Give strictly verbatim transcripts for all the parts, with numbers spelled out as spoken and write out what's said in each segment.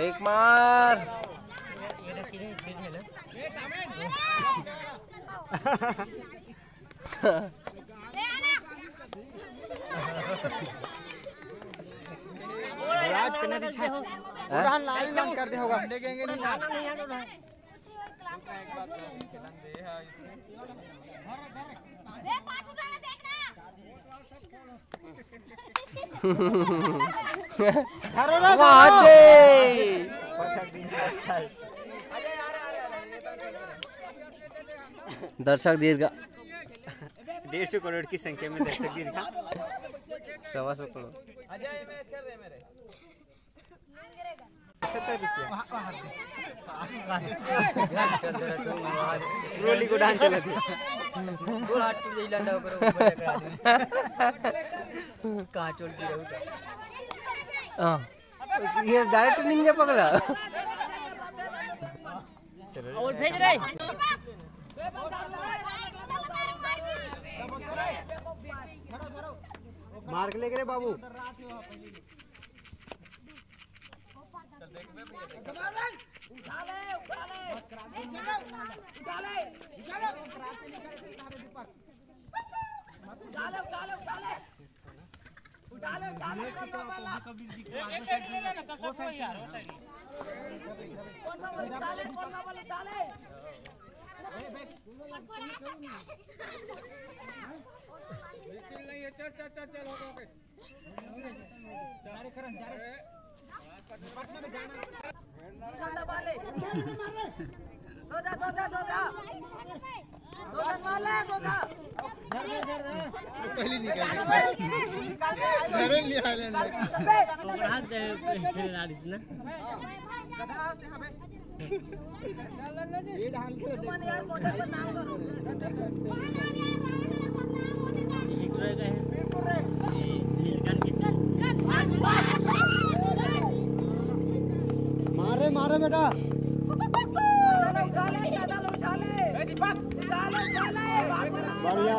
एक मार। राज के नदी छा। पूरा लाल लाल कर दे होगा। वाह दे। दर्शक दीर्घा। डेढ़ सौ करोड़ की संख्या में दर्शक दीर्घा। सवा सौ करोड़। ट्रॉली को डांस चला दिया। गोड़ हाथ टूट जाई, लंडा करो, ऊपर टकरा दे। कहाँ चोट गिरा उधर? हाँ। ये डायरेक्ट निंजा पकड़ा। और भेज रहे। मार के लेके रे बाबू। उठा ले, उठा ले। उठा ले। उठा ले, उठा ले, उठा ले। उठा ले, उठा ले, कौन बाबा ला? कौन बाबा, उठा ले, कौन बाबा, उठा ले। चल, चल, चल, चल, हो गया, हो गया। दो जा, दो जा, दो जा। दो जा, मार ले, दो जा। पहले निकाल। अरे, ले आ, ले आ। मारे, मारे बेटा। बढ़िया।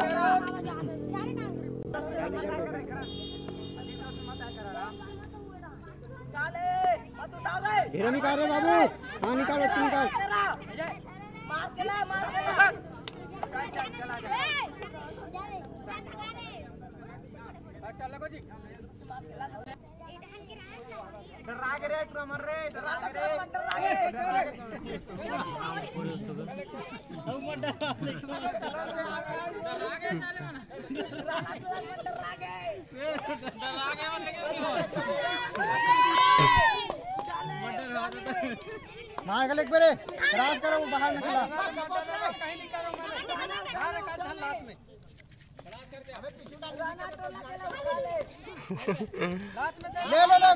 धीरे निकाल रे बाबू, हाँ निकाल, तू निकाल। डरा के रे, पूरा मर रे, डरा के रे। मार के लेके रे, क्रॉस करो, वो बाहर निकला। ले, ले, ले।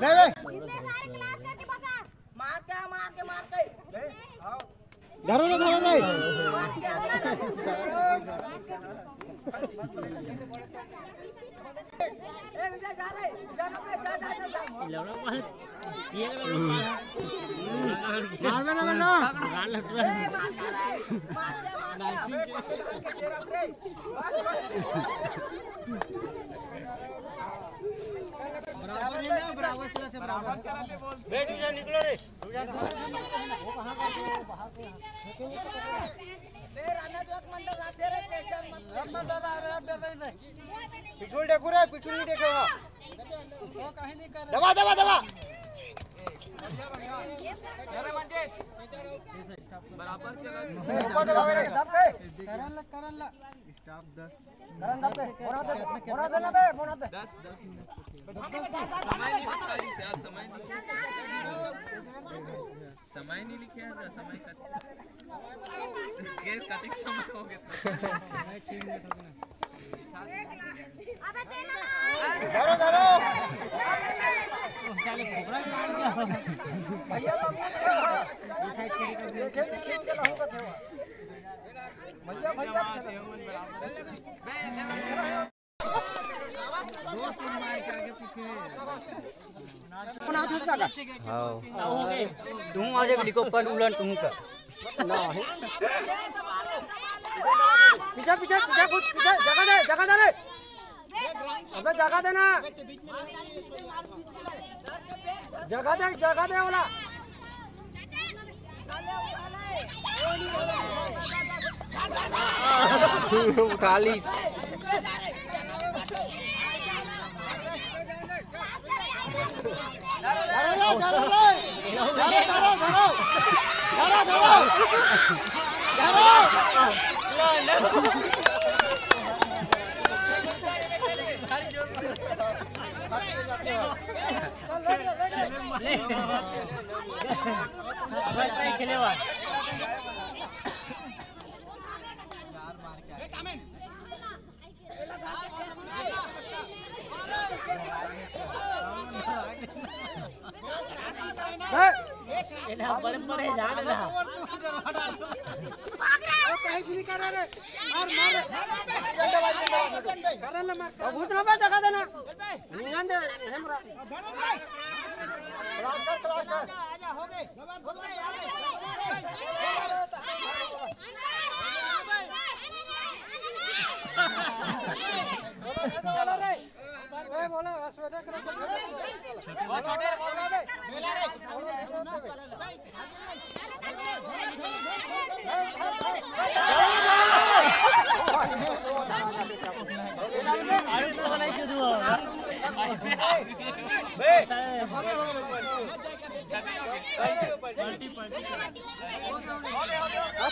ले, ले। मार के, मार के, मार के। धरो रे, धरो रे। ए, विजय, जा रे, जा ना बे, जा, जा, जा, जा। मार बे ना, बे ना। ए, मार के रे, मार के, मार के। बराबर है ना, बराबर चला थे, बराबर। बे, तू जा, निकलो रे। पिछुल देखो रे, पिछुल नहीं देखे वहाँ। दबा, दबा, दबा। दबा, दबा, दबा। स्टाफ दस। दस, दस। समय नहीं लिखा है यार, समय नहीं लिखा है। समय नहीं लिखे हैं, समय कत-, के कतिक समय हो गया? धरो, धरो। भैया, भैया, अच्छा लगा। हाँ। तुहूँ आ जाबे, लिखो, पन उलन तुहूँ का। ना है। पीछे, पीछे, पीछे, कुछ पीछे, जगह दे, जगह दे रे। अबे जगह दे ना। जगह दे, जगह दे वाला। उठा लीस। खेले हुआ। एला बड़े बड़े झाड़ रहा। कहीं भी नहीं कर रहे। मार, मार। कर रहा ना, मार। अब भूत ना बा, जगह देना। नियन दे, हेमरा।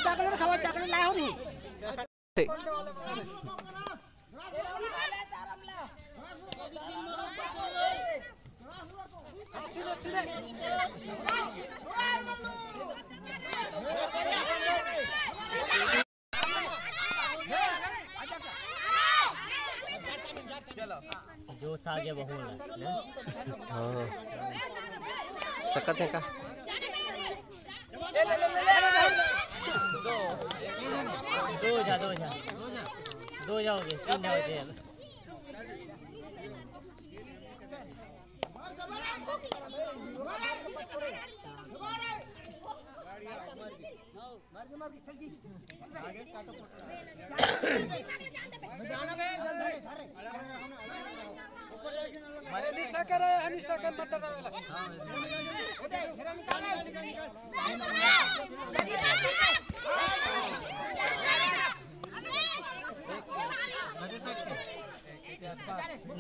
चॉकलेट खावा, चॉकलेट लाया हो नहीं। जोश आ गया बहुत। हाँ। सकत है का? दो, दो जा, दो जा। दो जाओगे, तीन जाओगे। अनिशा करे, अनिशा कर मत डरावेला।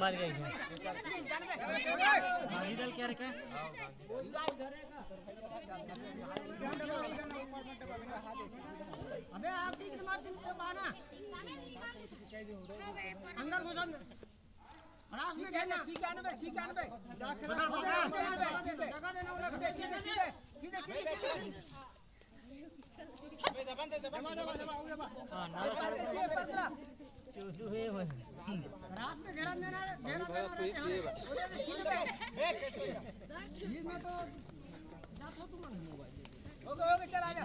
मर गई है। अबे आप ठीक से मत, तुम तो बाना। अंदर घुस, अंदर। रास में घेरना। ठीक है ना बे, ठीक है ना बे। पकड़, पकड़। सीधे, सीधे, सीधे, सीधे, सीधे। हाँ, नाला साइड में। चोदू है वो। रात में घेरा देना, घेरा देना रहते हैं। ये मैं तो जात हो तुम। ओके, ओके, चल आ जा।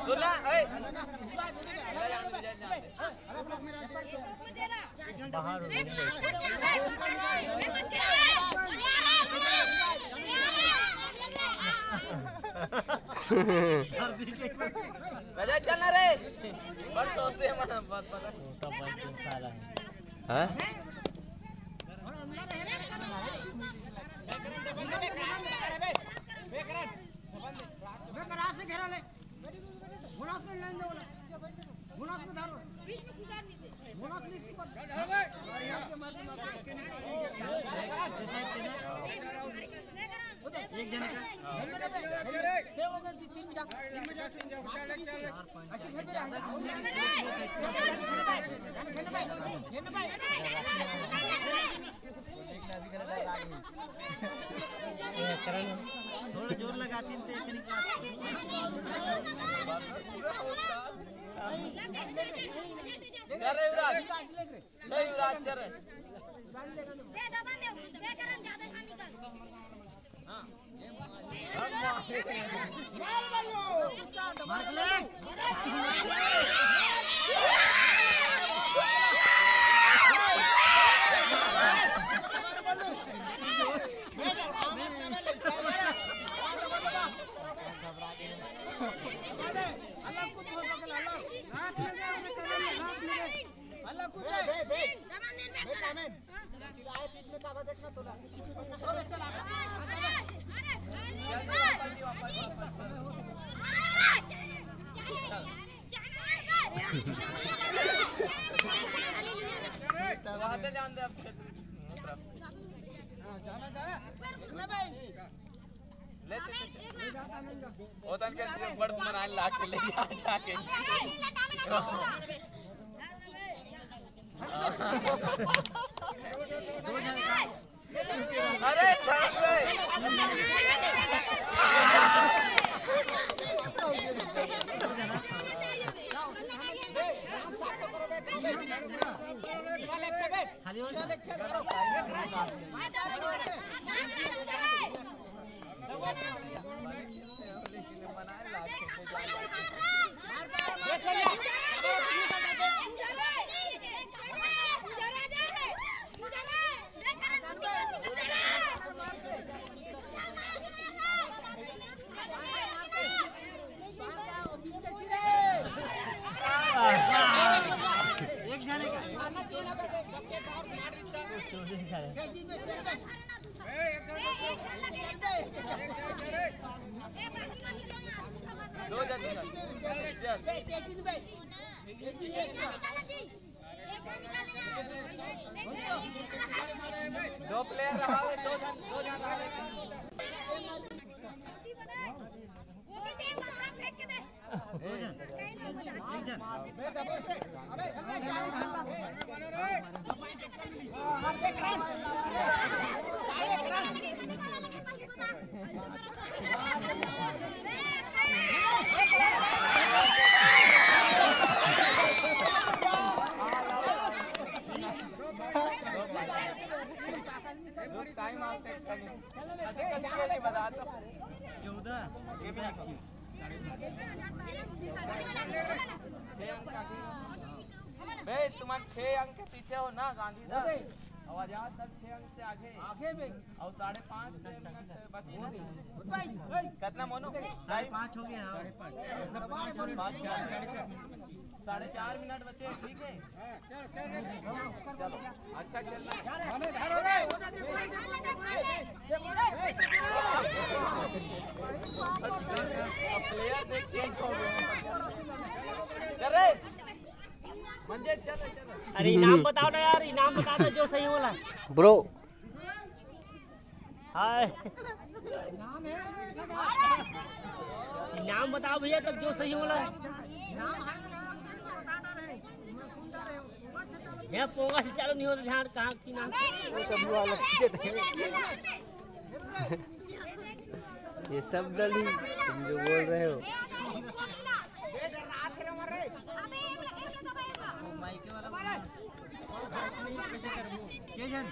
सुना, ए। बाहर हो गई। राजा चल ना रे। बड़ सोचते हैं मन बात पता। छोटा भाई तो साला है। हाँ? मैं करा से घेरा ले। बोनस में लाइन दे बोला। बोनस में धारो। बोनस में इसकी पर। एक जने का। तीन में जा। तीन में जा। ऐसे घेर में जा। घेर में जा। थोड़ा जोर लगाती तो इतनी बात। चल रे युवराज, ले युवराज, चल रे। ले, चल, चल, चल। ओ तन के बड़ मनाए लाग के ले जा, जाके। अरे, ठहर बे। खाली हो जा। एक जने का। दो जन, दो जन। दो प्लेयर रहा है, दो जन, दो जन रहा है। दो जन, एक जन। टाइम आप चेक कर लीजिए। अच्छा, कल के लिए बता दो। चौदह। ये भी रखिए। छह अंक आगे। बे, तुम्हारे छह अंक के पीछे हो ना, गांधी दा। और आजाद दल छह अंक से आगे। आगे बे। और साढ़े पाँच, छह मिनट बची ना। भाई, भाई। कितना मोनू? साढ़े पाँच हो गया, हाँ। साढ़े पाँच। पाँच, चार, साढ़े चार मिनट बचे, ठीक है। अच्छा खेलना। प्लेयर देख चेंज हो गया। चल रे। मंजे, चल, चल। अरे इनाम बताओ ना यार, इनाम बता दो जो सही होला। ब्रो। हाय। इनाम बताओ भैया, तब जो सही होला। ये पोंगा से चालू नहीं होता ध्यान, कहाँ की नाम। ये सब दल ही तुम जो बोल रहे हो। के जन?